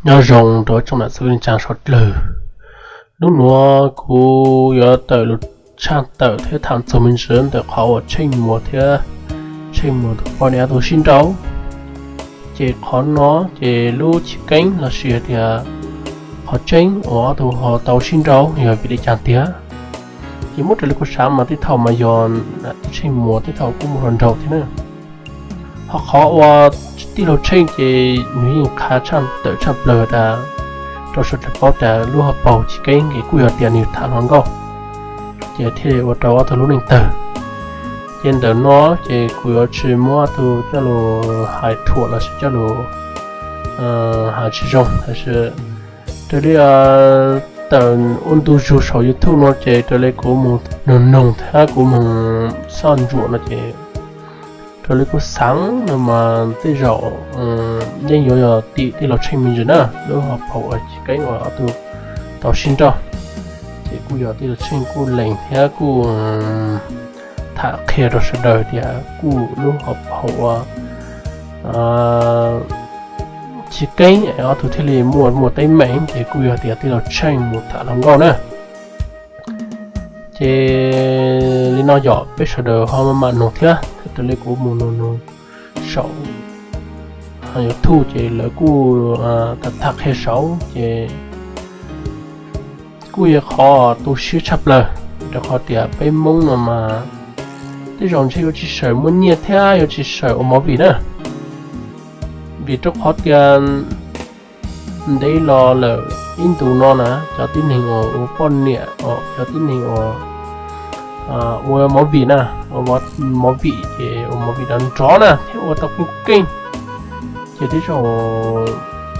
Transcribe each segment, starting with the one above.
Nyob zoo rau tsoom nam txiv neej tsaa sau dlawg. Hnub nuav kuv yuav tawm lug tshaj tawm thiab tham txug me ntsis ntawm qhov uas Tsheej Muas thiab Tsheej Muas tus poj niam ob tug sib nrauj. Ces qhov no ces lub chiv keeb lossis tias qhov tseeb uas ob tug ho tau sib nrauj yog vim li cas tiag. Ces muab raws li kuv xaav mas tej thaum mas yog Tsheej Muas tej thaum kuj muaj hluas nraug thiab na. Ho qhov uas tij laug Tsheej ces nws yeej qha tshaj tawm tshaj plaws tas rau sawv daws paub tas lub hauv paus chiv keeb ces kuj yog tias nws tham hluas nkauj, ces thiaj ua rau ob tug lub neej tawg. Ces ntawm no ces kuv yuav tsis muab ob tug coj lug hais thuam lossis coj lug hais tsis zoo, tab sis raws li tawm ua ntu zug saum YouTube no ces raws li kuv mus noog noog thiab kuv mus soj ntsuam no ces raws li kuv xaav no mas tej zaum yeej yuav yog tim tij laug Tsheej me ntsis na, lub hauv paus uas chiv keeb uas ob tug tau sib nrauj. Ces kuj yog tij laug Tsheej kuj lees thiab kuj tham qhia rau sawv daws tias kuj lub hauv paus uas chiv keeb ob tug thiaj li muaj muaj teeb meem ces kuj yog tias tij laug Tsheej mus tham hluas nkauj na. Ces li no yog peb sawv daws ho maj mam noog thiab, raws li kuv mus noog noog saum YouTube ces lawv kuj tham tham qhia saud ces kuj yog qhov tu siab tshaj plaws, rau qhov tias peb Hmoob no mas tej zaum ntshe yuav tsis sawm muaj nyiaj thiab yuav tsis sawm ua movie na. Vim rau qhov tias ntev los lawm ib ntus no na, cov tib neeg uas ua poj niam, cov tib neeg uas ua movie na, ua movie ces ua movie nrov nrov na thiab ua tau keej keej, ces tej zaum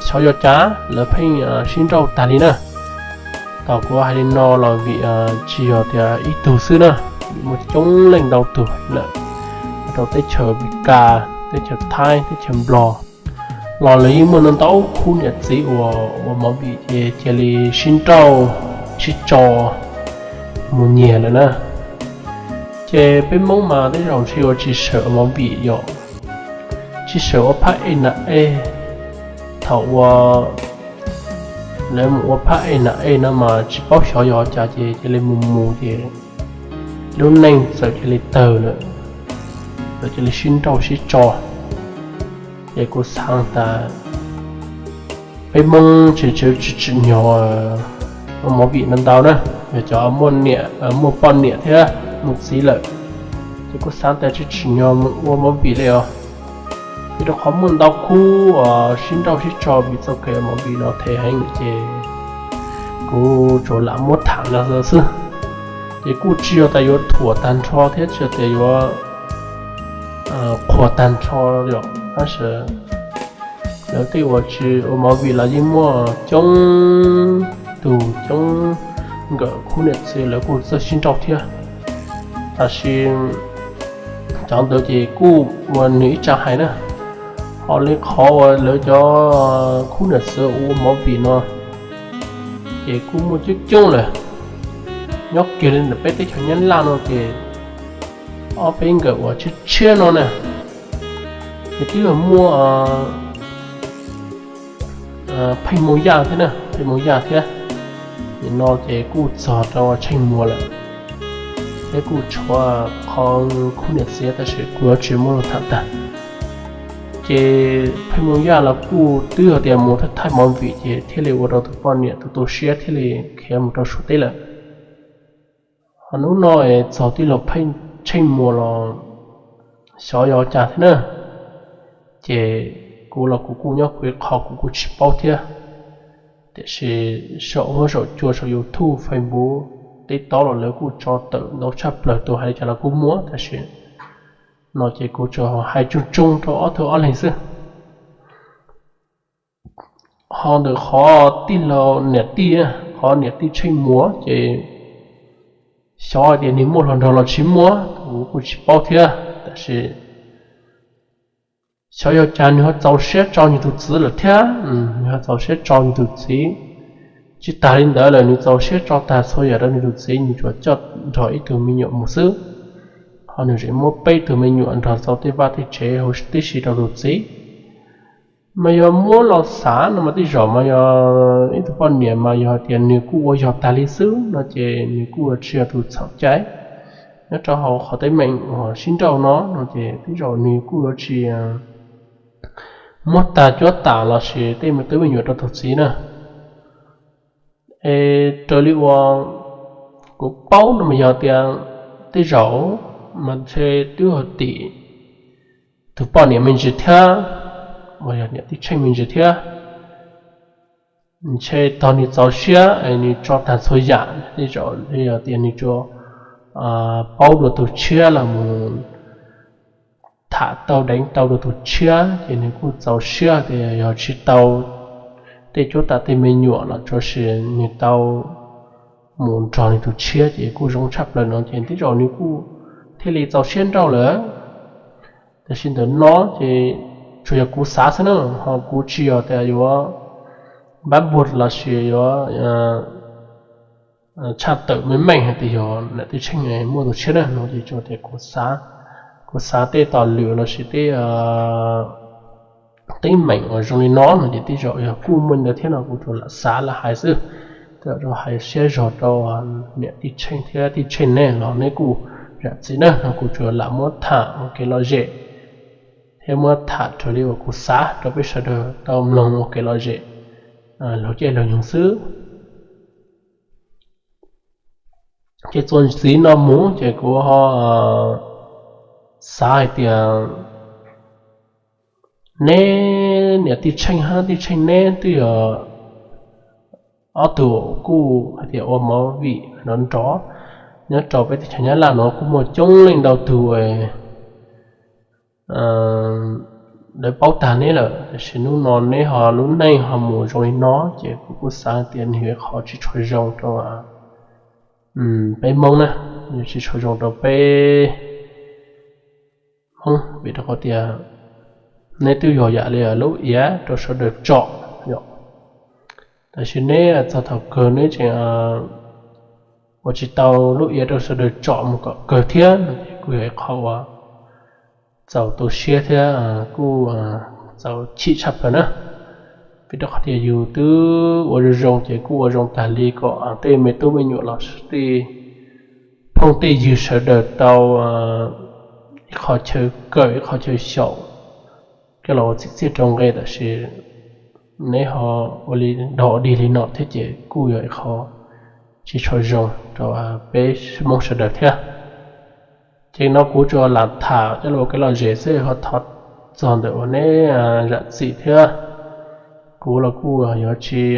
xyov yog cas lawv pheej sib nrauj tag li na. Thaum kuv hais li no los vim tsis yog tias ib tug xwb na, vim muaj coob leej ntau tug lawm, rau teb chaws Amelikas, teb chaws Thaib, teb chaws Nplog los lawv yeej muaj ntau ntau khub niam txiv uas ua movie ces cia li sib nrauj sib tso mus nyiag lawm na. Ces peb Hmoob mas tej zaum ntshe yuav tsis sawm ua movie yom, tsis sawm ua phab ej nam ej. Thaum uas lawv mus ua phab ej nam ej no mas tsis paub xyov yog cas ces cia li mus mus ces lub neej txawm cia li tawg lawm, txawm cia li sib nrauj sib tso. Ces kuv xaav tas peb Hmoob tsis tsim nyog ua movie ntau ntau na, yog cov muaj poj niam thiab muaj txiv lawm, ces kuv xaav tas tsis tsim nyog mus ua movie li os. Vim rau qhov muaj ntau khub sib nrauj sib tso vim txoj kev ua movie no them heev lawm ces kuv tsuas lam muab tham no xwb. Ces kuj tsis yog tas yuav thuam tag nrho thiab tsis yog tias yuav qhuas tag nrho yom, tab sis lawv tej uas tsis ua movie los yeej muaj coob tug coob nkawm khub niam txiv lawv kuj txawj sib nrauj thiab. Tab sis cov ntawd ces kuj ua nws ib tsa hais na, ho li qhov uas lawv cov khub niam txiv ua movie no ces kuj muaj coob coob lawm. Nyob kiag li ntawm peb teb chaws Nyab Laj no ces ob peb nkawm uas tshiab tshiab no na, ces twb yog muaj Pheej Moo Yaj thiab na, Pheej Moo Yaj thiab. Nim no ces kuj txog rau Tsheej Muas lawm, thiab kuj tshuav qhov khub niam txiv tab sis kuv yuav tsis muab lug tham tag. Ces Pheej Moo Yaj los kuj twb yog tias mus thaij thaij movie ces thiaj li ua rau tus poj niam tus tu siab thiaj li khiav mus rau Suav teb lawm. Ho hnub no es txog tij laug Tsheej Muas los xyov yog cas thiab na. Ces kuv los kuv kuj nyob kuv ib qho kuv kuj tsis paub thiab. Tiam sis saum huab saum cua saum YouTube, Facebook, TikTok los lawv kuj tso tawm ntau tshaj plaws, tus hais li cas los kuj muaj, tab sis no ces kuv tsuas hais tsoog tsoog rau ob tug ob leeg xwb. Ho ntawm qhov tij laug niam tij, qhov niam tij Tsheej Muas ces xyov hais tias nws muaj hluas nraug los tsis muaj kuv kuj tsis paub thiab, tab sis xyov yog cas nws ho txaus siab tso nws tus txiv lawm thiab. Nws ho txaus siab tso nws tus txiv. Tsis tas li ntawd lawm, nws txaus siab tso tag txhua yam rau nws tus txiv, nws tsuas coj nrog ib tug me nyuam mus xwb. Ho nws tseem muab peb tug me nyuam nrog txaus tej vaj tej tsev huv tib si rau tus txiv. Mas yog muab los xav no mas tej zaum mas yog ib tug poj niam mas yog hais tias nws kuj ua yog tag li xwb no ces nws kuj yuav tsis yog tus txhaum cai nyob rau hauv qhov teeb meem uas sib nrauj no no ces tej zaum nws kuj yuav tsis muab tag cuab tam los sis tej me tub me nyuam rau tus txiv na. Es raws li uas kuv paub no mas yog tias tej zaum mas ntshe twb hais tim tus poj niam me ntsis thiab, uas yog niam tij Tsheej me ntsis thiab, ntshe tog nws txaus siab es nws tso tag txhua yam, tej zaum yog tias nws tsuas paub dua tus tshiab los mus tham tau deev tau dua tus tshiab ces nws kuj txaus siab tias yog tsis tau tej cuab tam tej me nyuam los tsuas sis nws tau mus nrog nws tus tshiab ces kuj zoo tshaj plaws no ces tej zaum nws kuj thiaj li txaus siab nrauj lawm. Tab sis ntawm no ces tsuas yog kuv xav xwb na, ho kuv tsis yog tias yuav npab npuag los sis yuav tshaj tawm meej meej hais tias yog niam tij Tsheej muaj tus tshiab na no ces tsuas tias kuv xav, kuv xav tej tom lwm los sis tej teeb meem uas zoo li no no ces tej zaum yog kuj muaj ntawd thiab no kuv tsuas lam xav lam hais xwb. Tej zaum rau hais siab zog rau niam tij Tsheej thiab tij Tsheej nej los neb kuj zam txim na no kuv tsuas lam muab tham ua kev lom zem thiab muab tham raws li uas kuv xav rau peb sawv daws tau mloog ua kev lom zem luag caij luag nyoog xwb. Ces txuas ntxiv no mus ces kuv ho xav hais tias neb niam tij Tsheej hab tij Tsheej neb twb yog ob tug kuj hais tias ua movie nrov nrov nyob rau peb teb chaws Nyab Laj no kuj muaj coob leej ntau tug lawv paub tag neb lawm, tab sis hnub no neb ho lub neej ho mus zoo li no ces kuv kuj xav tias nws yog ib qho tsis tshua zoo rau peb Hmoob na, tsis tshua zoo rau peb Hmoob vim rau qhov tias neb twb yog yam li lub iav rau sawv daws tsom, tab sis neb txog thaum kawg neb tseem ua tsis tau lub iav rau sawv daws tsom mus kom kawg thiab no ces kuj yog ib qho uas txaus tu siab thiab kuj txaus chim tshaj plaws na. Vim rau qhov tias yus twb ua zoo zoo ces kuj ua zoo tag li kom tej me tub me nyuam los tej phooj tej ywg sawv daws tau ib qho chaw kawm ib qho chaw xyaum coj los ua txim txiaj rau nqe, tab sis neb ho ua li dog dig li no thiab ces kuj yog ib qho tsis tshua zoo rau peb Hmoob sawv daws thiab. Ces no kuv tsuas lam tham coj los ua kev lom zem xwb, ho thov txog ntawm uas neb zam txim thiab. Kuv los kuj yuav tsis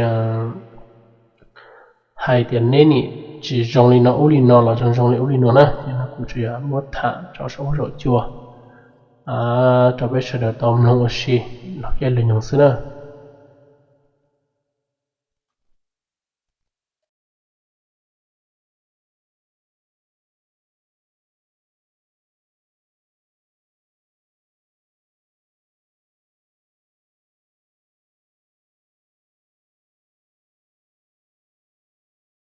hais tias neb nim tsis zoo li no ub li no los zoo zoo li ub li no na, ces no kuv tsuas yog muab tham tso saum huab saum cua rau peb sawv daws tau mloog ua si luag caij luag nyoog xwb na.